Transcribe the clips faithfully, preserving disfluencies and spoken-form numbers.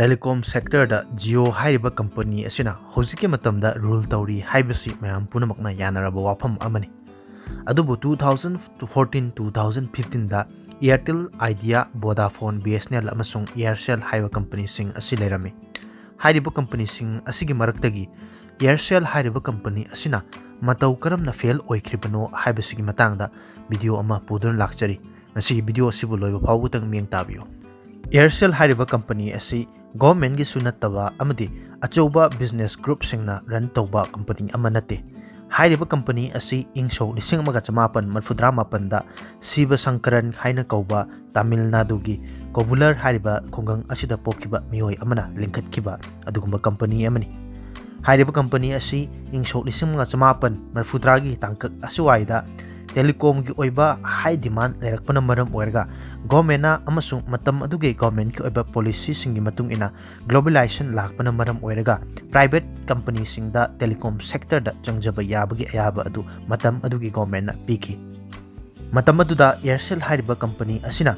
Telecom sectorꯗ Jio ꯍꯥꯏꯔꯤꯕ company ꯑꯁꯤꯅ ꯍꯧꯖꯤꯛꯀꯤ ꯃꯇꯝꯗ rule ꯇꯧꯔꯤ ꯍꯥꯏꯕꯁꯤ ꯃꯌꯥꯝ ꯄꯨꯝꯅꯃꯛꯅ ꯌꯥꯅꯔꯕ ꯋꯥꯐꯝ ꯑꯃꯅꯤ꯫ ꯑꯗꯨꯕꯨ two thousand fourteen, two thousand fifteenꯗ Airtel, Idea, Vodafone, BSNL ꯑꯃꯁꯨꯡ Aircel ꯍꯥꯏꯕ companyꯁꯤꯡ ꯑꯁꯤ ꯂꯩꯔꯝꯃꯤ꯫ ꯍꯥꯏꯔꯤꯕ companyꯁꯤꯡ ꯑꯁꯤꯒꯤ ꯃꯔꯛꯇꯒꯤ Aircel ꯍꯥꯏꯔꯤꯕ company ꯑꯁꯤꯅ ꯃꯇꯧ ꯀꯔꯝꯅ fail ꯑꯣꯏꯈ꯭ꯔꯤꯕꯅꯣ ꯍꯥꯏꯕꯁꯤꯒꯤ ꯃꯇꯥꯡꯗ video ꯑꯃ ꯄꯨꯗꯨꯅ ꯂꯥꯛꯆꯔꯤ꯫ ꯉꯁꯤꯒꯤ video ꯑꯁꯤꯕꯨ ꯂꯣꯏꯕ ꯐꯥꯎꯕꯗꯪ ꯃꯤꯠꯌꯦꯡ ꯇꯥꯕꯤꯌꯨ꯫ Aircel ꯍꯥꯏꯔꯤꯕ company ꯑꯁꯤ governmentꯒꯤꯁꯨ ꯅꯠꯇꯕ ꯑꯃꯗꯤ ꯑꯆꯧꯕ business groupꯁꯤꯡꯅ run ꯇꯧꯕ company ꯑꯃ ꯅꯠꯇꯦ꯫ ꯍꯥꯏꯔꯤꯕ company ꯑꯁꯤ ꯏꯪ ꯁꯣꯛ ꯂꯤꯁꯤꯡ ꯑꯃꯒ ꯆꯃꯥꯄꯟ ꯃꯔꯤꯐꯨꯇꯔꯥ ꯃꯥꯄꯟꯗ ꯁꯤꯕ ꯁꯪꯀꯔꯟ ꯍꯥꯏꯅ ꯀꯧꯕ ꯇꯥꯃꯤꯜ ꯅꯥꯗꯨꯒꯤ ꯀꯣꯚꯨꯂꯔ ꯍꯥꯏꯔꯤꯕ ꯈꯨꯡꯒꯪ ꯑꯁꯤꯗ ꯄꯣꯛꯈꯤꯕ ꯃꯤꯑꯣꯏ ꯑꯃꯅ ꯂꯤꯡꯈꯠꯈꯤꯕ ꯑꯗꯨꯒꯨꯝꯕ company ꯑꯃꯅꯤ꯫ ꯍꯥꯏꯔꯤꯕ company ꯑꯁꯤ ꯏꯪ ꯁꯣꯛ ꯂꯤꯁꯤꯡ ꯑꯃꯒ ꯆꯃꯥꯄꯟ ꯃꯔꯤꯐꯨꯇꯔꯥꯒꯤ ꯇꯥꯡꯀꯛ ꯑꯁꯤꯋꯥꯏꯗ telecomꯒꯤ ꯑꯣꯏꯕ high demand ꯂꯩꯔꯛꯄꯅ ꯃꯔꯝ ꯑꯣꯏꯔꯒ governmentꯅ ꯑꯃꯁꯨꯡ ꯃꯇꯝ ꯑꯗꯨꯒꯤ governmentꯀꯤ ꯑꯣꯏꯕ policyꯁꯤꯡꯒꯤ ꯃꯇꯨꯡ ꯏꯟꯅ globalization ꯂꯥꯛꯄꯅ ꯃꯔꯝ ꯑꯣꯏꯔꯒ private companyꯁꯤꯡꯗ telecom sectorꯗ ꯆꯪꯖꯕ ꯌꯥꯕꯒꯤ ꯑꯌꯥꯕ ꯑꯗꯨ ꯃꯇꯝ ꯑꯗꯨꯒꯤ governmentꯅ ꯄꯤꯈꯤ꯫ ꯃꯇꯝ ꯑꯗꯨꯗ Aircel ꯍꯥꯏꯔꯤꯕ company ꯑꯁꯤꯅ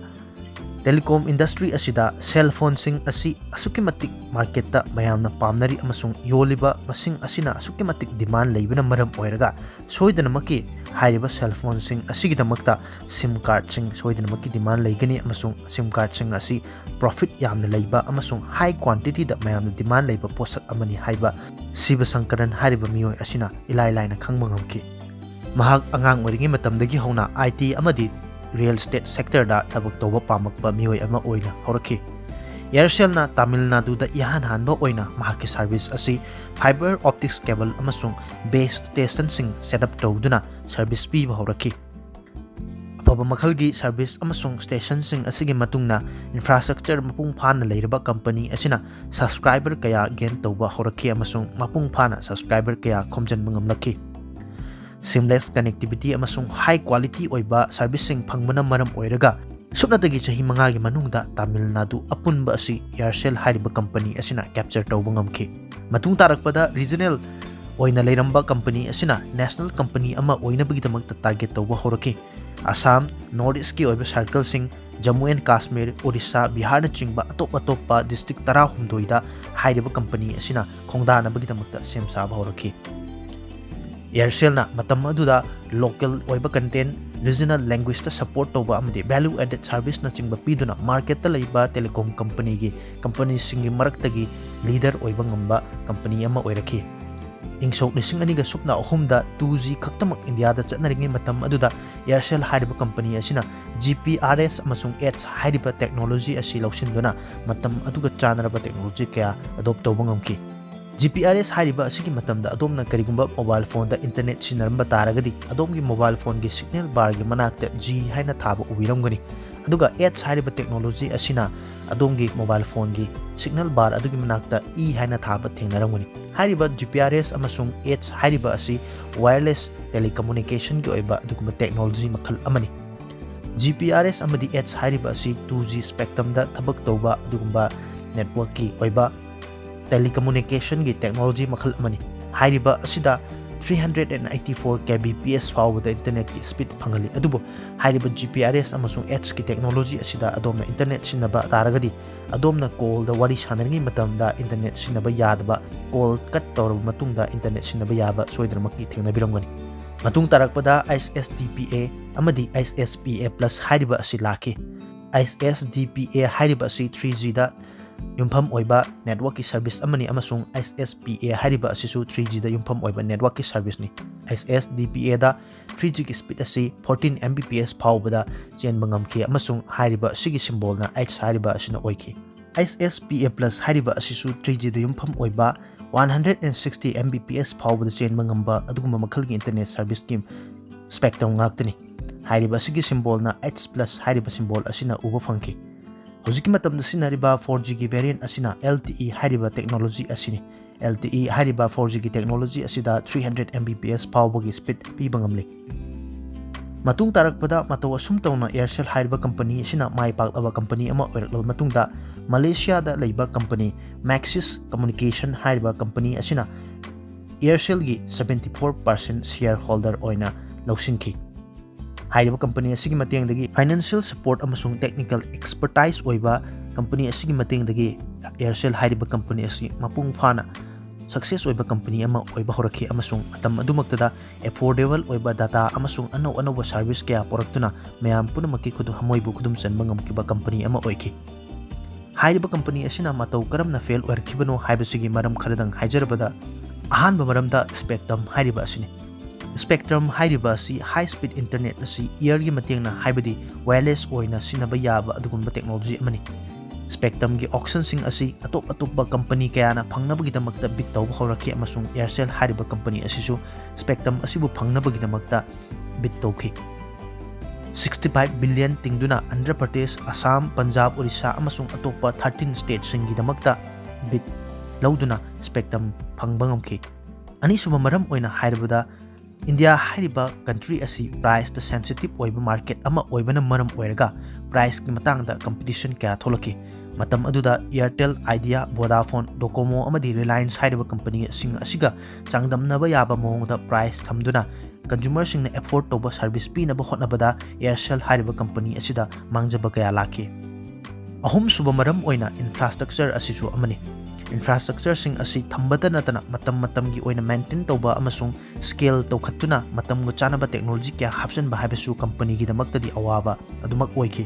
telecom industry ꯑꯁꯤꯗ cell phoneꯁꯤꯡ ꯑꯁꯤ ꯑꯁꯨꯛꯀꯤ ꯃꯇꯤꯛ marketꯇ ꯃꯌꯥꯝꯅ ꯄꯥꯝꯅꯔꯤ ꯑꯃꯁꯨꯡ ꯌꯣꯜꯂꯤꯕ ꯃꯁꯤꯡ ꯑꯁꯤꯅ ꯑꯁꯨꯛꯀꯤ ꯃꯇꯤꯛ demand ꯂꯩꯕꯅ ꯃꯔꯝ ꯑꯣꯏꯔꯒ ꯁꯣꯏꯗꯅꯃꯛꯀꯤ ꯍꯥꯏꯔꯤꯕ cell phoneꯁꯤꯡ ꯑꯁꯤꯒꯤꯗꯃꯛꯇ SIM cardꯁꯤꯡ ꯁꯣꯏꯗꯅꯃꯛꯀꯤ demand ꯂꯩꯒꯅꯤ ꯑꯃꯁꯨꯡ SIM cardꯁꯤꯡ ꯑꯁꯤ profit ꯌꯥꯝꯅ ꯂꯩꯕ ꯑꯃꯁꯨꯡ high quantityꯗ ꯃꯌꯥꯝꯅ demand ꯂꯩꯕ ꯄꯣꯠꯁꯛ ꯑꯃꯅꯤ ꯍꯥꯏꯕ ꯁꯤꯕ ꯁꯪꯀꯔꯟ ꯍꯥꯏꯔꯤꯕ ꯃꯤꯑꯣꯏ ꯑꯁꯤꯅ ꯏꯂꯥꯏ ꯂꯥꯏꯅ ꯈꯪꯕ ꯉꯝꯈꯤ꯫ ꯃꯍꯥꯛ ꯑꯉꯥꯡ ꯑꯣꯏꯔꯤꯉꯩ ꯃꯇꯝꯗꯒꯤ ꯍꯧꯅ IT ꯑꯃꯗꯤ real estate sectorꯗ ꯊꯕꯛ ꯇꯧꯕ ꯄꯥꯝꯃꯛꯄ ꯃꯤꯑꯣꯏ ꯑꯃ ꯑꯣꯏꯅ ꯍꯧꯔꯛꯈꯤ꯫ Aircelꯅ ꯇꯥꯃꯤꯜ ꯅꯥꯗꯨꯗ ꯏꯍꯥꯟ ꯍꯥꯟꯕ ꯑꯣꯏꯅ ꯃꯍꯥꯛꯀꯤ service ꯑꯁꯤ fiber optics cable ꯑꯃꯁꯨꯡ base stationꯁꯤꯡ set up ꯇꯧꯗꯨꯅ service ꯄꯤꯕ ꯍꯧꯔꯛꯈꯤ꯫ ꯑꯐꯕ ꯃꯈꯜꯒꯤ service ꯑꯃꯁꯨꯡ stationꯁꯤꯡ ꯑꯁꯤꯒꯤ ꯃꯇꯨꯡꯗ infrastructure ꯃꯄꯨꯡ ꯐꯥꯅ ꯂꯩꯔꯕ company ꯑꯁꯤꯅ subscriber ꯀꯌꯥ gain ꯇꯧꯕ ꯍꯧꯔꯛꯈꯤ ꯑꯃꯁꯨꯡ ꯃꯄꯨꯡ ꯐꯥꯅ subscriber ꯀꯌꯥ ꯈꯣꯝꯖꯤꯟꯕ ꯉꯝꯂꯛꯈꯤ꯫ Seamless connectivity ꯑꯃꯁꯨꯡ high quality ꯑꯣꯏꯕ serviceꯁꯤꯡ ꯐꯪꯕꯅ ꯃꯔꯝ ꯑꯣꯏꯔꯒ ꯁꯨꯞꯅꯇꯒꯤ ꯆꯍꯤ ꯃꯉꯥꯒꯤ ꯃꯅꯨꯡꯗ ꯇꯥꯃꯤꯜ ꯅꯥꯗꯨ ꯑꯄꯨꯟꯕ ꯑꯁꯤ Aircel ꯍꯥꯏꯔꯤꯕ company ꯑꯁꯤꯅ capture ꯇꯧꯕ ꯉꯝꯈꯤ꯫ ꯃꯇꯨꯡ ꯇꯥꯔꯛꯄꯗ regional ꯑꯣꯏꯅ ꯂꯩꯔꯝꯕ company ꯑꯁꯤꯅ national company ꯑꯃ ꯑꯣꯏꯅꯕꯒꯤꯗꯃꯛꯇ target ꯇꯧꯕ ꯍꯧꯔꯛꯈꯤ꯫ ꯑꯁꯥꯝ, North Eastꯀꯤ ꯑꯣꯏꯕ circleꯁꯤꯡ, ꯖꯝꯃꯨ ꯑꯦꯟ ꯀꯥꯁꯃꯤꯔ, ꯑꯣꯔꯤꯁꯥ, ꯕꯤꯍꯥꯔꯅꯆꯤꯡꯕ ꯑꯇꯣꯞ ꯑꯇꯣꯞꯄ district ꯇꯔꯥꯍꯨꯝꯗꯣꯏꯗ ꯍꯥꯏꯔꯤꯕ company ꯑꯁꯤꯅ ꯈꯣꯡꯗꯥꯅꯕꯒꯤꯗꯃꯛꯇ ꯁꯦꯝ ꯁꯥꯕ ꯍꯧꯔꯛꯈꯤ꯫ Aircel-ꯅ ꯃꯇꯝ ꯑꯗꯨꯗ local ꯑꯣꯏꯕ content, regional language-ꯇ support ꯇꯧꯕ ꯑꯃꯗꯤ value added service-ꯅꯆꯤꯡꯕ ꯄꯤꯗꯨꯅ market-ꯇ ꯂꯩꯕ telecom company-ꯒꯤ company-ꯁꯤꯡꯒꯤ ꯃꯔꯛꯇꯒꯤ leader ꯑꯣꯏꯕ ꯉꯝꯕ company ꯑꯃ ꯑꯣꯏꯔꯛꯈꯤ꯫ ꯏꯪ ꯁꯣꯛ ꯂꯤꯁꯤꯡ ꯑꯅꯤꯒ ꯁꯨꯞꯅ ꯑꯍꯨꯝꯗ two G ꯈꯛꯇꯃꯛ ꯏꯟꯗꯤꯌꯥꯗ ꯆꯠꯅꯔꯤꯉꯩ ꯃꯇꯝ ꯑꯗꯨꯗ Aircel ꯍꯥꯏꯔꯤꯕ company ꯑꯁꯤꯅ G P R S ꯑꯃꯁꯨꯡ Edge ꯍꯥꯏꯔꯤꯕ technology ꯑꯁꯤ ꯂꯧꯁꯤꯟꯗꯨꯅ ꯃꯇꯝ ꯑꯗꯨꯒ ꯆꯥꯟꯅꯔꯕ technology ꯀꯌꯥ adopt ꯇꯧꯕ ꯉꯝꯈꯤ꯫ G P R S ꯍꯥꯏꯔꯤꯕ ꯑꯁꯤꯒꯤ ꯃꯇꯝꯗ ꯑꯗꯣꯝꯅ ꯀꯔꯤꯒꯨꯝꯕ mobile phone-ꯗ internet ꯁꯤꯖꯤꯟꯅꯔꯝꯕ ꯇꯥꯔꯒꯗꯤ, ꯑꯗꯣꯝꯒꯤ mobile phone-ꯒꯤ signal bar-ꯒꯤ ꯃꯅꯥꯛꯇ G ꯍꯥꯏꯅ ꯊꯥꯕ ꯎꯕꯤꯔꯝꯒꯅꯤ꯫ ꯑꯗꯨꯒ Edge ꯍꯥꯏꯔꯤꯕ technology ꯑꯁꯤꯅ ꯑꯗꯣꯝꯒꯤ mobile phone-ꯒꯤ signal bar ꯑꯗꯨꯒꯤ ꯃꯅꯥꯛꯇ E ꯍꯥꯏꯅ ꯊꯥꯕ ꯊꯦꯡꯅꯔꯝꯒꯅꯤ꯫ ꯍꯥꯏꯔꯤꯕ G P R S ꯑꯃꯁꯨꯡ Edge ꯍꯥꯏꯔꯤꯕ ꯑꯁꯤ wireless telecommunication-ꯒꯤ ꯑꯣꯏꯕ ꯑꯗꯨꯒꯨꯝꯕ technology ꯃꯈꯜ ꯑꯃꯅꯤ꯫ G P R S ꯑꯃꯗꯤ Edge ꯍꯥꯏꯔꯤꯕ ꯑꯁꯤ two G spectrum-ꯗ ꯊꯕꯛ ꯇꯧꯕ ꯑꯗꯨꯒꯨꯝꯕ network-ꯀꯤ ꯑꯣꯏꯕ telecommunication-ꯒꯤ technology ꯃꯈꯜ ꯑꯃꯅꯤ꯫ ꯍꯥꯏꯔꯤꯕ ꯑꯁꯤꯗ three hundred and eighty-four K B P S ꯐꯥꯎꯕꯗ internet-ꯀꯤ speed ꯐꯪꯍꯜꯂꯤ꯫ ꯑꯗꯨꯕꯨ ꯍꯥꯏꯔꯤꯕ G P R S ꯑꯃꯁꯨꯡ Edge-ꯀꯤ technology ꯑꯁꯤꯗ ꯑꯗꯣꯝꯅ internet ꯁꯤꯖꯤꯟꯅꯕ ꯇꯥꯔꯒꯗꯤ, ꯑꯗꯣꯝꯅ call-ꯗ ꯋꯥꯔꯤ ꯁꯥꯟꯅꯔꯤꯉꯩ ꯃꯇꯝꯗ internet ꯁꯤꯖꯤꯟꯅꯕ ꯌꯥꯗꯕ, call cut ꯇꯧꯔꯕ ꯃꯇꯨꯡꯗ internet ꯁꯤꯖꯤꯟꯅꯕ ꯌꯥꯕ ꯁꯣꯏꯗꯅꯃꯛꯀꯤ ꯊꯦꯡꯅꯕꯤꯔꯝꯒꯅꯤ꯫ ꯃꯇꯨꯡ ꯇꯥꯔꯛꯄꯗ Edge S D P A ꯑꯃꯗꯤ Edge S P A Plus ꯍꯥꯏꯔꯤꯕ ꯑꯁꯤ ꯂꯥꯛꯈꯤ꯫ Edge S D P A ꯍꯥꯏꯔꯤꯕ ꯑꯁꯤ three G-ꯗ ꯌꯨꯝꯐꯝ ꯑꯣꯏꯕ network-ꯀꯤ service ꯑꯃꯅꯤ ꯑꯃꯁꯨꯡ Edge S P A ꯍꯥꯏꯔꯤꯕ ꯑꯁꯤꯁꯨ three G-ꯗ ꯌꯨꯝꯐꯝ ꯑꯣꯏꯕ network-ꯀꯤ service-ꯅꯤ꯫ Edge S D P A-ꯗ three G-ꯒꯤ speed ꯑꯁꯤ fourteen M B P S ꯐꯥꯎꯕꯗ ꯆꯦꯟꯕ ꯉꯝꯈꯤ ꯑꯃꯁꯨꯡ ꯍꯥꯏꯔꯤꯕ ꯑꯁꯤꯒꯤ symbol-ꯅ Edge ꯍꯥꯏꯔꯤꯕ ꯑꯁꯤꯅ ꯑꯣꯏꯈꯤ꯫ Edge S P A Plus ꯍꯥꯏꯔꯤꯕ ꯑꯁꯤꯁꯨ three G-ꯗ ꯌꯨꯝꯐꯝ ꯑꯣꯏꯕ one hundred and sixty M B P S ꯐꯥꯎꯕꯗ ꯆꯦꯟꯕ ꯉꯝꯕ ꯑꯗꯨꯒꯨꯝꯕ ꯃꯈꯜꯒꯤ internet service-ꯀꯤ spectrum ꯉꯥꯛꯇꯅꯤ꯫ ꯍꯥꯏꯔꯤꯕ ꯑꯁꯤꯒꯤ symbol-ꯅ Edge Plus ꯍꯥꯏꯔꯤꯕ symbol ꯑꯁꯤꯅ ꯎꯕ ꯐꯪꯈꯤ꯫ ꯍꯧꯖꯤꯛꯀꯤ ꯃꯇꯝꯗ ꯁꯤꯖꯤꯟꯅꯔꯤꯕ four G-ꯒꯤ variant ꯑꯁꯤꯅ L T E ꯍꯥꯏꯔꯤꯕ technology ꯑꯁꯤꯅꯤ꯫ L T E ꯍꯥꯏꯔꯤꯕ four G-ꯒꯤ technology ꯑꯁꯤꯗ three hundred M B P S ꯐꯥꯎꯕꯒꯤ speed ꯄꯤꯕ ꯉꯝꯂꯤ꯫ ꯃꯇꯨꯡ ꯇꯥꯔꯛꯄꯗ ꯃꯇꯧ ꯑꯁꯨꯝ ꯇꯧꯅ Aircel ꯍꯥꯏꯔꯤꯕ company ꯑꯁꯤꯅ ꯃꯥꯏ ꯄꯥꯛꯂꯕ company ꯑꯃ ꯑꯣꯏꯔꯛꯂꯕ ꯃꯇꯨꯡꯗ, ꯃꯂꯦꯁꯤꯌꯥꯗ ꯂꯩꯕ company Maxis Communication ꯍꯥꯏꯔꯤꯕ company ꯑꯁꯤꯅ Aircel-ꯒꯤ seventy four percent shareholder ꯑꯣꯏꯅ ꯂꯧꯁꯤꯟꯈꯤ꯫ ꯍꯥꯏꯔꯤꯕ ꯀꯝꯄꯅꯤ ꯑꯁꯤꯒꯤ ꯃꯇꯦꯡꯗꯒꯤ financial support ꯑꯃꯁꯨꯡ technical expertise ꯑꯣꯏꯕ ꯀꯝꯄꯅꯤ ꯑꯁꯤꯒꯤ ꯃꯇꯦꯡꯗꯒꯤ Aircel ꯍꯥꯏꯔꯤꯕ ꯀꯝꯄꯅꯤ ꯑꯁꯤ ꯃꯄꯨꯡ ꯐꯥꯅ success ꯑꯣꯏꯕ ꯀꯝꯄꯅꯤ ꯑꯃ ꯑꯣꯏꯕ ꯍꯧꯔꯛꯈꯤ, ꯑꯃꯁꯨꯡ ꯃꯇꯝ ꯑꯗꯨꯃꯛꯇꯗ affordable ꯑꯣꯏꯕ data ꯑꯃꯁꯨꯡ ꯑꯅꯧ ꯑꯅꯧꯕ service ꯀꯌꯥ ꯄꯨꯔꯛꯇꯨꯅ ꯃꯌꯥꯝ ꯄꯨꯝꯅꯃꯛꯀꯤ ꯈꯨꯗꯨ-, ꯊꯃꯣꯏꯕꯨ ꯈꯨꯗꯨꯝ ꯆꯟꯕ ꯉꯝꯈꯤꯕ ꯀꯝꯄꯅꯤ ꯑꯃ ꯑꯣꯏꯈꯤ꯫ ꯍꯥꯏꯔꯤꯕ ꯀꯝꯄꯅꯤ ꯑꯁꯤꯅ ꯃꯇꯧ ꯀꯔꯝꯅ fail ꯑꯣꯏꯔꯛꯈꯤꯕꯅꯣ ꯍꯥꯏꯕꯁꯤꯒꯤ ꯃꯔꯝ ꯈꯔꯗꯪ ꯍꯥꯏꯖꯔꯕꯗ, ꯑꯍꯥꯟꯕ ꯃꯔꯝꯗ Spectrum ꯍꯥꯏꯔꯤꯕ ꯑꯁꯤꯅꯤ꯫ Spectrum ꯍꯥꯏꯔꯤꯕ ꯑꯁꯤ high speed internet ꯑꯁꯤ airꯒꯤ ꯃꯇꯦꯡꯅ, ꯍꯥꯏꯕꯗꯤ wireless ꯑꯣꯏꯅ ꯁꯤꯖꯤꯟꯅꯕ ꯌꯥꯕ ꯑꯗꯨꯒꯨꯝꯕ technology ꯑꯃꯅꯤ꯫ Spectrumꯒꯤ auctionꯁꯤꯡ ꯑꯁꯤ ꯑꯇꯣꯞ ꯑꯇꯣꯞꯄ ꯀꯝꯄꯅꯤ ꯀꯌꯥꯅ ꯐꯪꯅꯕꯒꯤꯗꯃꯛꯇ bid ꯇꯧꯕ ꯍꯧꯔꯛꯈꯤ, ꯑꯃꯁꯨꯡ Aircel ꯍꯥꯏꯔꯤꯕ ꯀꯝꯄꯅꯤ ꯑꯁꯤꯁꯨ Spectrum ꯑꯁꯤꯕꯨ ꯐꯪꯅꯕꯒꯤꯗꯃꯛꯇ bid ꯇꯧꯈꯤ꯫ Sixty five billion ꯇꯤꯡꯗꯨꯅ Andhra Pradesh, Assam, Punjab, Orissa ꯑꯃꯁꯨꯡ ꯑꯇꯣꯞꯄ thirteen stateꯁꯤꯡꯒꯤꯗꯃꯛꯇ bid ꯂꯧꯗꯨꯅ Spectrum ꯐꯪꯕ ꯉꯝꯈꯤ꯫ ꯑꯅꯤꯁꯨꯕ ꯃꯔꯝ ꯑꯣꯏꯅ ꯍꯥꯏꯔꯕꯗ, ꯏꯟꯗꯤꯌꯥ ꯍꯥꯏꯔꯤꯕ country ꯑꯁꯤ priceꯇ sensitive ꯑꯣꯏꯕ market ꯑꯃ ꯑꯣꯏꯕꯅ ꯃꯔꯝ ꯑꯣꯏꯔꯒ priceꯀꯤ ꯃꯇꯥꯡꯗ competition ꯀꯌꯥ ꯊꯣꯛꯂꯛꯈꯤ꯫ ꯃꯇꯝ ꯑꯗꯨꯗ Airtel, Idea, Vodafone, Docomo ꯑꯃꯗꯤ Reliance ꯍꯥꯏꯔꯤꯕ ꯀꯝꯄꯅꯤꯁꯤꯡ ꯑꯁꯤꯒ ꯆꯥꯡꯗꯝꯅꯕ ꯌꯥꯕ ꯃꯑꯣꯡꯗ price ꯊꯝꯗꯨꯅ consumerꯁꯤꯡꯅ afford ꯇꯧꯕ service ꯄꯤꯅꯕ ꯍꯣꯠꯅꯕꯗ Aircel ꯍꯥꯏꯔꯤꯕ ꯀꯝꯄꯅꯤ ꯑꯁꯤꯗ ꯃꯥꯡꯖꯕ ꯀꯌꯥ ꯂꯥꯛꯈꯤ꯫ ꯑꯍꯨꯝꯁꯨꯕ ꯃꯔꯝ ꯑꯣꯏꯅ infrastructure ꯑꯁꯤꯁꯨ ꯑꯃꯅꯤ꯫ Infrastructureꯁꯤꯡ ꯑꯁꯤ ꯊꯝꯕꯇ ꯅꯠꯇꯅ ꯃꯇꯝ ꯃꯇꯝꯒꯤ ꯑꯣꯏꯅ maintain ꯇꯧꯕ ꯑꯃꯁꯨꯡ scale ꯇꯧꯈꯠꯇꯨꯅ ꯃꯇꯝꯒ ꯆꯥꯟꯅꯕ technology ꯀꯌꯥ ꯍꯥꯞꯆꯤꯟꯕ ꯍꯥꯏꯕꯁꯨ ꯀꯝꯄꯅꯤꯒꯤꯗꯃꯛꯇꯗꯤ ꯑꯋꯥꯕ ꯑꯗꯨꯃꯛ ꯑꯣꯏꯈꯤ꯫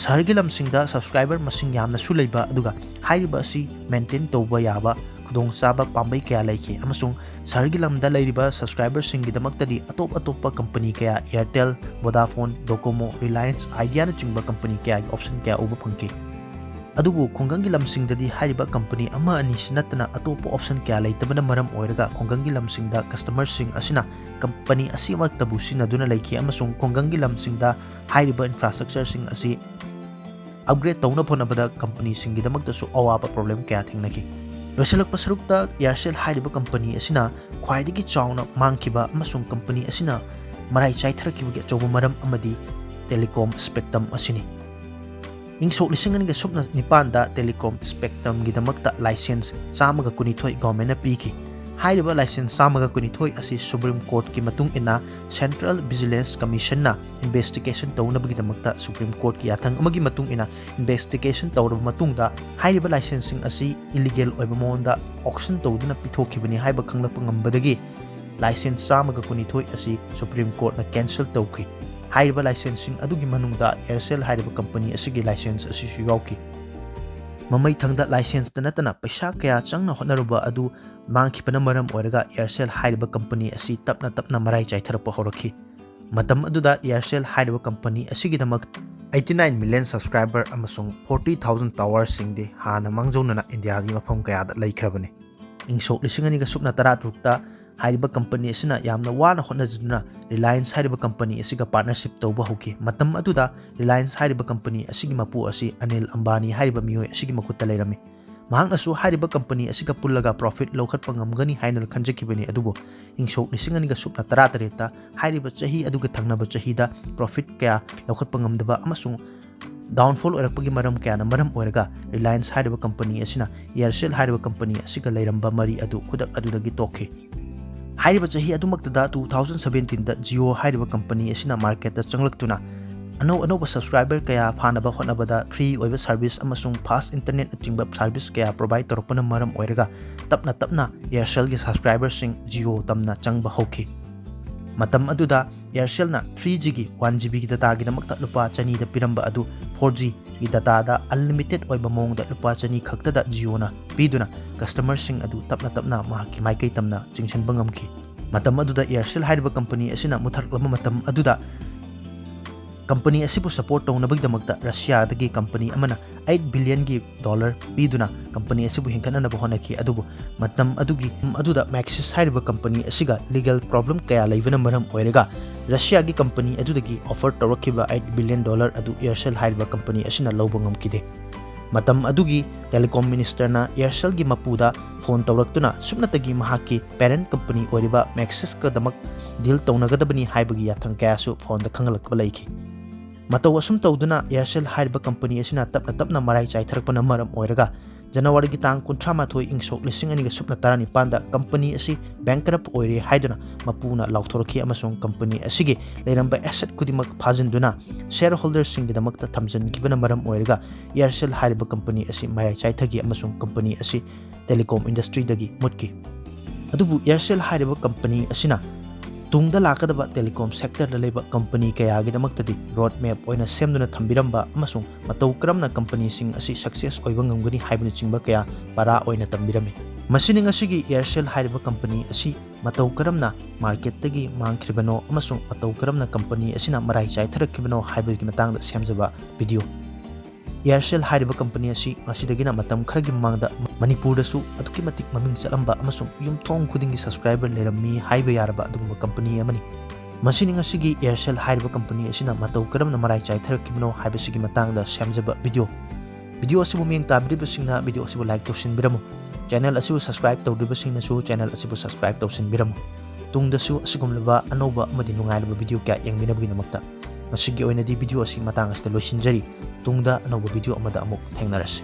ꯁꯍꯔꯒꯤ ꯂꯝꯁꯤꯡꯗ subscriber ꯃꯁꯤꯡ ꯌꯥꯝꯅꯁꯨ ꯂꯩꯕ, ꯑꯗꯨꯒ ꯍꯥꯏꯔꯤꯕ ꯑꯁꯤ maintain ꯇꯧꯕ ꯌꯥꯕ ꯈꯨꯗꯣꯡꯆꯥꯕ ꯄꯥꯝꯕꯩ ꯀꯌꯥ ꯂꯩꯈꯤ, ꯑꯃꯁꯨꯡ ꯁꯍꯔꯒꯤ ꯂꯝꯗ ꯂꯩꯔꯤꯕ subscriberꯁꯤꯡꯒꯤꯗꯃꯛꯇꯗꯤ ꯑꯇꯣꯞ ꯑꯇꯣꯞꯄ ꯀꯝꯄꯅꯤ ꯀꯌꯥ, Airtel, Vodafone, Docomo, Reliance, Ideaꯅꯆꯤꯡꯕ ꯀꯝꯄꯅꯤ ꯀꯌꯥꯒꯤ option ꯀꯌꯥ ꯎꯕ ꯐꯪꯈꯤ꯫ ꯑꯗꯨꯕꯨ ꯈꯨꯡꯒꯪꯒꯤ ꯂꯝꯁꯤꯡꯗꯗꯤ ꯍꯥꯏꯔꯤꯕ ꯀꯝꯄꯅꯤ ꯑꯃ ꯑꯅꯤꯁꯤ ꯅꯠꯇꯅ ꯑꯇꯣꯞꯄ option ꯀꯌꯥ ꯂꯩꯇꯕꯅ ꯃꯔꯝ ꯑꯣꯏꯔꯒ ꯈꯨꯡꯒꯪꯒꯤ ꯂꯝꯁꯤꯡꯗ customerꯁꯤꯡ ꯑꯁꯤꯅ ꯀꯝꯄꯅꯤ ꯑꯁꯤꯃꯛꯇꯕꯨ ꯁꯤꯖꯤꯟꯅꯗꯨꯅ ꯂꯩꯈꯤ, ꯑꯃꯁꯨꯡ ꯈꯨꯡꯒꯪꯒꯤ ꯂꯝꯁꯤꯡꯗ ꯍꯥꯏꯔꯤꯕ infrastructureꯁꯤꯡ ꯑꯁꯤ upgrade ꯇꯧꯅꯕ ꯍꯣꯠꯅꯕꯗ ꯀꯝꯄꯅꯤꯁꯤꯡꯒꯤꯗꯃꯛꯇꯁꯨ ꯑꯋꯥꯕ problem ꯀꯌꯥ ꯊꯦꯡꯅꯈꯤ꯫ ꯂꯣꯏꯁꯤꯜꯂꯛꯄ ꯁꯔꯨꯛꯇ Aircel ꯍꯥꯏꯔꯤꯕ ꯀꯝꯄꯅꯤ ꯑꯁꯤꯅ ꯈ꯭ꯋꯥꯏꯗꯒꯤ ꯆꯥꯎꯅ ꯃꯥꯡꯈꯤꯕ ꯑꯃꯁꯨꯡ ꯀꯝꯄꯅꯤ ꯑꯁꯤꯅ ꯃꯔꯥꯏ ꯆꯥꯏꯊꯔꯛꯈꯤꯕꯒꯤ ꯑꯆꯧꯕ ꯃꯔꯝ ꯑꯃꯗꯤ telecom spectrum ꯑꯁꯤꯅꯤ꯫ ꯏꯪ ꯁꯣꯛ ꯂꯤꯁꯤꯡ ꯑꯅꯤꯒ ꯁꯨꯞꯅ ꯅꯤꯄꯥꯟꯗ telecom spectrumꯒꯤꯗꯃꯛꯇ license ꯆꯥꯝꯃꯒ ꯀꯨꯟꯅꯤꯊꯣꯏ governmentꯅ ꯄꯤꯈꯤ꯫ ꯍꯥꯏꯔꯤꯕ ꯂꯥꯏꯁꯦꯟꯁ ꯆꯥꯝꯃꯒ ꯀꯨꯟꯅꯤꯊꯣꯏ ꯑꯁꯤ ꯁꯨꯄ꯭ꯔꯤꯝ ꯀꯣꯔꯠꯀꯤ ꯃꯇꯨꯡ ꯏꯟꯅ ꯁꯦꯟꯇ꯭ꯔꯦꯜ ꯚꯤꯖꯤꯂꯦꯟꯁ ꯀꯃꯤꯁꯟꯅ ꯏꯟꯚꯦꯁꯇꯤꯒꯦꯁꯟ ꯇꯧꯅꯕꯒꯤꯗꯃꯛꯇ ꯁꯨꯄ꯭ꯔꯤꯝ ꯀꯣꯔꯠꯀꯤ ꯌꯥꯊꯪ ꯑꯃꯒꯤ ꯃꯇꯨꯡ ꯏꯟꯅ ꯏꯟꯚꯦꯁꯇꯤꯒꯦꯁꯟ ꯇꯧꯔꯕ ꯃꯇꯨꯡꯗ ꯍꯥꯏꯔꯤꯕ ꯂꯥꯏꯁꯦꯟꯁꯁꯤꯡ ꯑꯁꯤ ꯏꯂꯤꯒꯦꯜ ꯑꯣꯏꯕ ꯃꯑꯣꯡꯗ ꯑꯣꯛꯁꯟ ꯇꯧꯗꯨꯅ ꯄꯤꯊꯣꯛꯈꯤꯕꯅꯤ ꯍꯥꯏꯕ ꯈꯪꯂꯛꯄ ꯉꯝꯕꯗꯒꯤ ꯂꯥꯏꯁꯦꯟꯁ ꯆꯥꯝꯃꯒ ꯀꯨꯟꯅꯤꯊꯣꯏ ꯑꯁꯤ ꯁꯨꯄ꯭ꯔꯤꯝ ꯀꯣꯔꯠꯅ ꯀꯦꯟꯁꯦꯜ ꯇꯧꯈꯤ꯫ ꯍꯥꯏꯔꯤꯕ ꯂꯥꯏꯁꯦꯟꯁꯁꯤꯡ ꯑꯗꯨꯒꯤ ꯃꯅꯨꯡꯗ ꯑꯦꯌꯔꯁꯦꯜ ꯍꯥꯏꯔꯤꯕ ꯀꯝꯄꯅꯤ ꯑꯁꯤꯒꯤ ꯂꯥꯏꯁꯦꯟꯁ ꯑꯁꯤꯁꯨ ꯌꯥꯎꯈꯤ꯫ ꯃꯃꯩ ꯊꯪꯗ ꯂꯥꯏꯁꯦꯟꯁꯇ ꯅꯠꯇꯅ ꯄꯩꯁꯥ ꯀꯌꯥ ꯆꯪꯅ ꯍꯣꯠꯅꯔꯨꯕ ꯑꯗꯨ ꯃꯥꯡꯈꯤꯕꯅ ꯃꯔꯝ ꯑꯣꯏꯔꯒ ꯑꯦꯌꯔꯁꯦꯜ ꯍꯥꯏꯔꯤꯕ ꯀꯝꯄꯅꯤ ꯑꯁꯤ ꯇꯞꯅ ꯇꯞꯅ ꯃꯔꯥꯏ ꯆꯥꯏꯊꯔꯛꯄ ꯍꯧꯔꯛꯈꯤ꯫ ꯃꯇꯝ ꯑꯗꯨꯗ ꯑꯦꯌꯔꯁꯦꯜ ꯍꯥꯏꯔꯤꯕ ꯀꯝꯄꯅꯤ ꯑꯁꯤꯒꯤꯗꯃꯛ eighty nine million subscriber ꯑꯃꯁꯨꯡ forty thousand towerꯁꯤꯡꯗꯤ ꯍꯥꯟꯅ ꯃꯥꯡꯖꯧꯅꯅ ꯏꯟꯗꯤꯌꯥꯒꯤ ꯃꯐꯝ ꯀꯌꯥꯗ ꯂꯩꯈ꯭ꯔꯕꯅꯤ꯫ ꯏꯪ ꯁꯣꯛ ꯂꯤꯁꯤꯡ ꯑꯅꯤꯒ ꯁꯨꯞꯅ ꯇꯔꯥ ꯇꯔꯨꯛꯇ ꯍꯥꯏꯔꯤꯕ ꯀꯝꯄꯅꯤ ꯑꯁꯤꯅ ꯌꯥꯝꯅ ꯋꯥꯅ ꯍꯣꯠꯅꯖꯗꯨꯅ ꯔꯤꯂꯥꯌꯟꯁ ꯍꯥꯏꯔꯤꯕ ꯀꯝꯄꯅꯤ ꯑꯁꯤꯒ ꯄꯥꯔꯠꯅꯔꯁꯤꯞ ꯇꯧꯕ ꯍꯧꯈꯤ꯫ ꯃꯇꯝ ꯑꯗꯨꯗ ꯔꯤꯂꯥꯌꯟꯁ ꯍꯥꯏꯔꯤꯕ ꯀꯝꯄꯅꯤ ꯑꯁꯤꯒꯤ ꯃꯄꯨ ꯑꯁꯤ ꯑꯅꯤꯜ ꯑꯝꯕꯥꯅꯤ ꯍꯥꯏꯔꯤꯕ ꯃꯤꯑꯣꯏ ꯑꯁꯤꯒꯤ ꯃꯈꯨꯠꯇ ꯂꯩꯔꯝꯃꯤ꯫ ꯃꯍꯥꯛꯅꯁꯨ ꯍꯥꯏꯔꯤꯕ ꯀꯝꯄꯅꯤ ꯑꯁꯤꯒ ꯄꯨꯜꯂꯒ ꯄ꯭ꯔꯣꯐꯤꯠ ꯂꯧꯈꯠꯄ ꯉꯝꯒꯅꯤ ꯍꯥꯏꯅ ꯈꯟꯖꯈꯤꯕꯅꯤ, ꯑꯗꯨꯕꯨ ꯏꯪ ꯁꯣꯛ ꯂꯤꯁꯤꯡ ꯑꯅꯤꯒ ꯁꯨꯞꯅ ꯇꯔꯥ ꯇꯔꯦꯠꯇ ꯍꯥꯏꯔꯤꯕ ꯆꯍꯤ ꯑꯗꯨꯒꯤ ꯊꯪꯅꯕ ꯆꯍꯤꯗ ꯄ꯭ꯔꯣꯐꯤꯠ ꯀꯌꯥ ꯂꯧꯈꯠꯄ ꯉꯝꯗꯕ ꯑꯃꯁꯨꯡ ꯗꯥꯎꯟꯐꯣꯜ ꯑꯣꯏꯔꯛꯄꯒꯤ ꯃꯔꯝ ꯀꯌꯥꯅ ꯃꯔꯝ ꯑꯣꯏꯔꯒ ꯔꯤꯂꯥꯌꯟꯁ ꯍꯥꯏꯔꯤꯕ ꯀꯝꯄꯅꯤ ꯑꯁꯤꯅ ꯑꯦꯌꯔꯁꯦꯜ ꯍꯥꯏꯔꯤꯕ ꯀꯝꯄꯅꯤ ꯑꯁꯤꯒ ꯂꯩꯔꯝꯕ ꯃꯔꯤ ꯑꯗꯨ ꯈꯨꯗꯛ ꯑꯗꯨꯗꯒꯤ ꯇꯣꯛꯈꯤ꯫ ꯍꯥꯏꯔꯤꯕ ꯆꯍꯤ ꯑꯗꯨꯃꯛꯇꯗ two thousand seventeenꯗ Jio ꯍꯥꯏꯔꯤꯕ ꯀꯝꯄꯅꯤ ꯑꯁꯤꯅ ꯃꯥꯔꯀꯦꯠꯇ ꯆꯪꯂꯛꯇꯨꯅ ꯑꯅꯧ ꯑꯅꯧꯕ subscriber ꯀꯌꯥ ꯐꯥꯅꯕ ꯍꯣꯠꯅꯕꯗ free ꯑꯣꯏꯕ service ꯑꯃꯁꯨꯡ fast internetꯅꯆꯤꯡꯕ service ꯀꯌꯥ provide ꯇꯧꯔꯛꯄꯅ ꯃꯔꯝ ꯑꯣꯏꯔꯒ ꯇꯞꯅ ꯇꯞꯅ ꯑꯦꯌꯔꯁꯦꯜꯒꯤ subscriberꯁꯤꯡ Jio ꯇꯝꯅ ꯆꯪꯕ ꯍꯧꯈꯤ꯫ ꯃꯇꯝ ꯑꯗꯨꯗ ꯑꯦꯌꯔꯁꯦꯜꯅ three Gꯒꯤ one GBꯒꯤ dataꯒꯤꯗꯃꯛꯇ ꯂꯨꯄꯥ ꯆꯅꯤꯗ ꯄꯤꯔꯝꯕ ꯑꯗꯨ four Gꯒꯤ dataꯗ unlimited ꯑꯣꯏꯕ ꯃꯑꯣꯡꯗ ꯂꯨꯄꯥ ꯆꯅꯤ ꯈꯛꯇꯗ Jioꯅ ꯄꯤꯗꯨꯅ customerꯁꯤꯡ ꯑꯗꯨ ꯇꯞꯅ ꯇꯞꯅ ꯃꯍꯥꯛꯀꯤ ꯃꯥꯏꯀꯩ ꯇꯝꯅ ꯆꯤꯡꯁꯤꯟꯕ ꯉꯝꯈꯤ꯫ ꯃꯇꯝ ꯑꯗꯨꯗ ꯑꯦꯌꯔꯁꯦꯜ ꯍꯥꯏꯔꯤꯕ ꯀꯝꯄꯅꯤ ꯑꯁꯤꯅ ꯃꯨꯠꯊꯔꯛꯂꯕ ꯃꯇꯝ ꯑꯗꯨꯗ ꯀꯝꯄꯅꯤ ꯑꯁꯤꯕꯨ support ꯇꯧꯅꯕꯒꯤꯗꯃꯛꯇ ꯔꯁꯤꯌꯥꯗꯒꯤ ꯀꯝꯄꯅꯤ ꯑꯃꯅ eight billionꯒꯤ dollar ꯄꯤꯗꯨꯅ ꯀꯝꯄꯅꯤ ꯑꯁꯤꯕꯨ ꯍꯤꯡꯒꯠꯅꯅꯕ ꯍꯣꯠꯅꯈꯤ꯫ ꯑꯗꯨꯕꯨ ꯃꯇꯝ ꯑꯗꯨꯒꯤ ꯑꯗꯨꯗ Maxis ꯍꯥꯏꯔꯤꯕ ꯀꯝꯄꯅꯤ ꯑꯁꯤꯒ legal problem ꯀꯌꯥ ꯂꯩꯕꯅ ꯃꯔꯝ ꯑꯣꯏꯔꯒ ꯔꯁꯤꯌꯥꯒꯤ ꯀꯝꯄꯅꯤ ꯑꯗꯨꯗꯒꯤ offer ꯇꯧꯔꯛꯈꯤꯕ eight billion dollar ꯑꯗꯨ ꯑꯦꯌꯔꯁꯦꯜ ꯍꯥꯏꯔꯤꯕ ꯀꯝꯄꯅꯤ ꯑꯁꯤꯅ ꯂꯧꯕ ꯉꯝꯈꯤꯗꯦ꯫ ꯃꯇꯝ ꯑꯗꯨꯒꯤ telecom ministerꯅ ꯑꯦꯌꯔꯁꯦꯜꯒꯤ ꯃꯄꯨꯗ phone ꯇꯧꯔꯛꯇꯨꯅ ꯁꯨꯞꯅꯇꯒꯤ ꯃꯍꯥꯛꯀꯤ parent company ꯑꯣꯏꯔꯤꯕ Maxisꯀꯗꯃꯛ deal ꯇꯧꯅꯒꯗꯕꯅꯤ ꯍꯥꯏꯕꯒꯤ ꯌꯥꯊꯪ ꯀꯌꯥꯁꯨ phoneꯗ ꯈꯪꯍꯜꯂꯛꯄ ꯂꯩꯈꯤ꯫ ꯃꯇꯧ ꯑꯁꯨꯝ ꯇꯧꯗꯨꯅ ꯑꯦꯌꯔꯁꯦꯜ ꯍꯥꯏꯔꯤꯕ ꯀꯝꯄꯅꯤ ꯑꯁꯤꯅ ꯇꯞꯅ ꯇꯞꯅ ꯃꯔꯥꯏ ꯆꯥꯏꯊꯔꯛꯄꯅ ꯃꯔꯝ ꯑꯣꯏꯔꯒ ꯖꯅꯋꯥꯔꯤꯒꯤ ꯇꯥꯡ ꯀꯨꯟꯊ꯭ꯔꯥ ꯃꯥꯊꯣꯏ, ꯏꯪ ꯁꯣꯛ ꯂꯤꯁꯤꯡ ꯑꯅꯤꯒ ꯁꯨꯞꯅ ꯇꯔꯥꯅꯤꯄꯥꯟꯗ ꯀꯝꯄꯅꯤ ꯑꯁꯤ bankrupt ꯑꯣꯏꯔꯦ ꯍꯥꯏꯗꯨꯅ ꯃꯄꯨꯅ ꯂꯥꯎꯊꯣꯔꯛꯈꯤ ꯑꯃꯁꯨꯡ ꯀꯝꯄꯅꯤ ꯑꯁꯤꯒꯤ ꯂꯩꯔꯝꯕ asset ꯈꯨꯗꯤꯡꯃꯛ ꯐꯥꯖꯤꯟꯗꯨꯅ shareholderꯁꯤꯡꯒꯤꯗꯃꯛꯇ ꯊꯝꯖꯤꯟꯈꯤꯕꯅ ꯃꯔꯝ ꯑꯣꯏꯔꯒ Aircel ꯍꯥꯏꯔꯤꯕ ꯀꯝꯄꯅꯤ ꯑꯁꯤ ꯃꯔꯥꯏ ꯆꯥꯏꯊꯈꯤ ꯑꯃꯁꯨꯡ ꯀꯝꯄꯅꯤ ꯑꯁꯤ telecom industryꯗꯒꯤ ꯃꯨꯠꯈꯤ꯫ ꯑꯗꯨꯕꯨ Aircel ꯍꯥꯏꯔꯤꯕ ꯀꯝꯄꯅꯤ ꯑꯁꯤꯅ ꯇꯨꯡꯗ ꯂꯥꯛꯀꯗꯕ telecom sectorꯗ ꯂꯩꯕ ꯀꯝꯄꯅꯤ ꯀꯌꯥꯒꯤꯗꯃꯛꯇꯗꯤ road map ꯑꯣꯏꯅ ꯁꯦꯝꯗꯨꯅ ꯊꯝꯕꯤꯔꯝꯕ ꯑꯃꯁꯨꯡ ꯃꯇꯧ ꯀꯔꯝꯅ ꯀꯝꯄꯅꯤꯁꯤꯡ ꯑꯁꯤ success ꯑꯣꯏꯕ ꯉꯝꯒꯅꯤ ꯍꯥꯏꯕꯅꯆꯤꯡꯕ ꯀꯌꯥ ꯄꯔꯥ ꯑꯣꯏꯅ ꯇꯝꯕꯤꯔꯝꯃꯤ꯫ ꯃꯁꯤꯅꯤ ꯉꯁꯤꯒꯤ Aircel ꯍꯥꯏꯔꯤꯕ ꯀꯝꯄꯅꯤ ꯑꯁꯤ ꯃꯇꯧ ꯀꯔꯝꯅ marketꯇꯒꯤ ꯃꯥꯡꯈ꯭ꯔꯤꯕꯅꯣ ꯑꯃꯁꯨꯡ ꯃꯇꯧ ꯀꯔꯝꯅ ꯀꯝꯄꯅꯤ ꯑꯁꯤꯅ ꯃꯔꯥꯏ ꯆꯥꯏꯊꯔꯛꯈꯤꯕꯅꯣ ꯍꯥꯏꯕꯒꯤ ꯃꯇꯥꯡꯗ ꯁꯦꯝꯖꯕ video꯫ Aircel ꯍꯥꯏꯔꯤꯕ ꯀꯝꯄꯅꯤ ꯑꯁꯤ ꯉꯁꯤꯗꯒꯤꯅ ꯃꯇꯝ ꯈꯔꯒꯤ ꯃꯃꯥꯡꯗ ꯃꯅꯤꯄꯨꯔꯗꯁꯨ ꯑꯗꯨꯛꯀꯤ ꯃꯇꯤꯛ ꯃꯃꯤꯡ ꯆꯠꯂꯝꯕ ꯑꯃꯁꯨꯡ ꯌꯨꯝꯊꯣꯡ ꯈꯨꯗꯤꯡꯒꯤ subscriber ꯂꯩꯔꯝꯃꯤ ꯍꯥꯏꯕ ꯌꯥꯔꯕ ꯑꯗꯨꯒꯨꯝꯕ ꯀꯝꯄꯅꯤ ꯑꯃꯅꯤ꯫ ꯃꯁꯤꯅꯤ ꯉꯁꯤꯒꯤ Aircel ꯍꯥꯏꯔꯤꯕ ꯀꯝꯄꯅꯤ ꯑꯁꯤꯅ ꯃꯇꯧ ꯀꯔꯝꯅ ꯃꯔꯥꯏ ꯆꯥꯏꯊꯔꯛꯈꯤꯕꯅꯣ ꯍꯥꯏꯕꯁꯤꯒꯤ ꯃꯇꯥꯡꯗ ꯁꯦꯝꯖꯕ video꯫ Video ꯑꯁꯤꯕꯨ ꯃꯤꯠꯌꯦꯡ ꯇꯥꯕꯤꯔꯤꯕꯁꯤꯡꯅ video ꯑꯁꯤꯕꯨ like ꯇꯧꯁꯤꯟꯕꯤꯔꯝꯃꯨ꯫ Channel ꯑꯁꯤꯕꯨ subscribe ꯇꯧꯗ꯭ꯔꯤꯕꯁꯤꯡꯅꯁꯨ channel ꯑꯁꯤꯕꯨ subscribe ꯇꯧꯁꯤꯟꯕꯤꯔꯝꯃꯨ꯫ ꯇꯨꯡꯗꯁꯨ ꯑꯁꯤꯒꯨꯝꯂꯕ ꯑꯅꯧꯕ ꯑꯃꯗꯤ ꯅꯨꯡꯉꯥꯏꯔꯕ video ꯀꯌꯥ ꯌꯦꯡꯕꯤꯅꯕꯒꯤꯗꯃꯛꯇ꯫ ꯉꯁꯤꯒꯤ ꯑꯣꯏꯅꯗꯤ video ꯑꯁꯤ ꯃꯇꯥꯡ ꯑꯁꯤꯗ ꯂꯣꯏꯁꯤꯟꯖꯔꯤ꯫ ꯇꯨꯡꯗ ꯑꯅꯧꯕ video ꯑꯃꯗ ꯑꯃꯨꯛ ꯊꯦꯡꯅꯔꯁꯤ꯫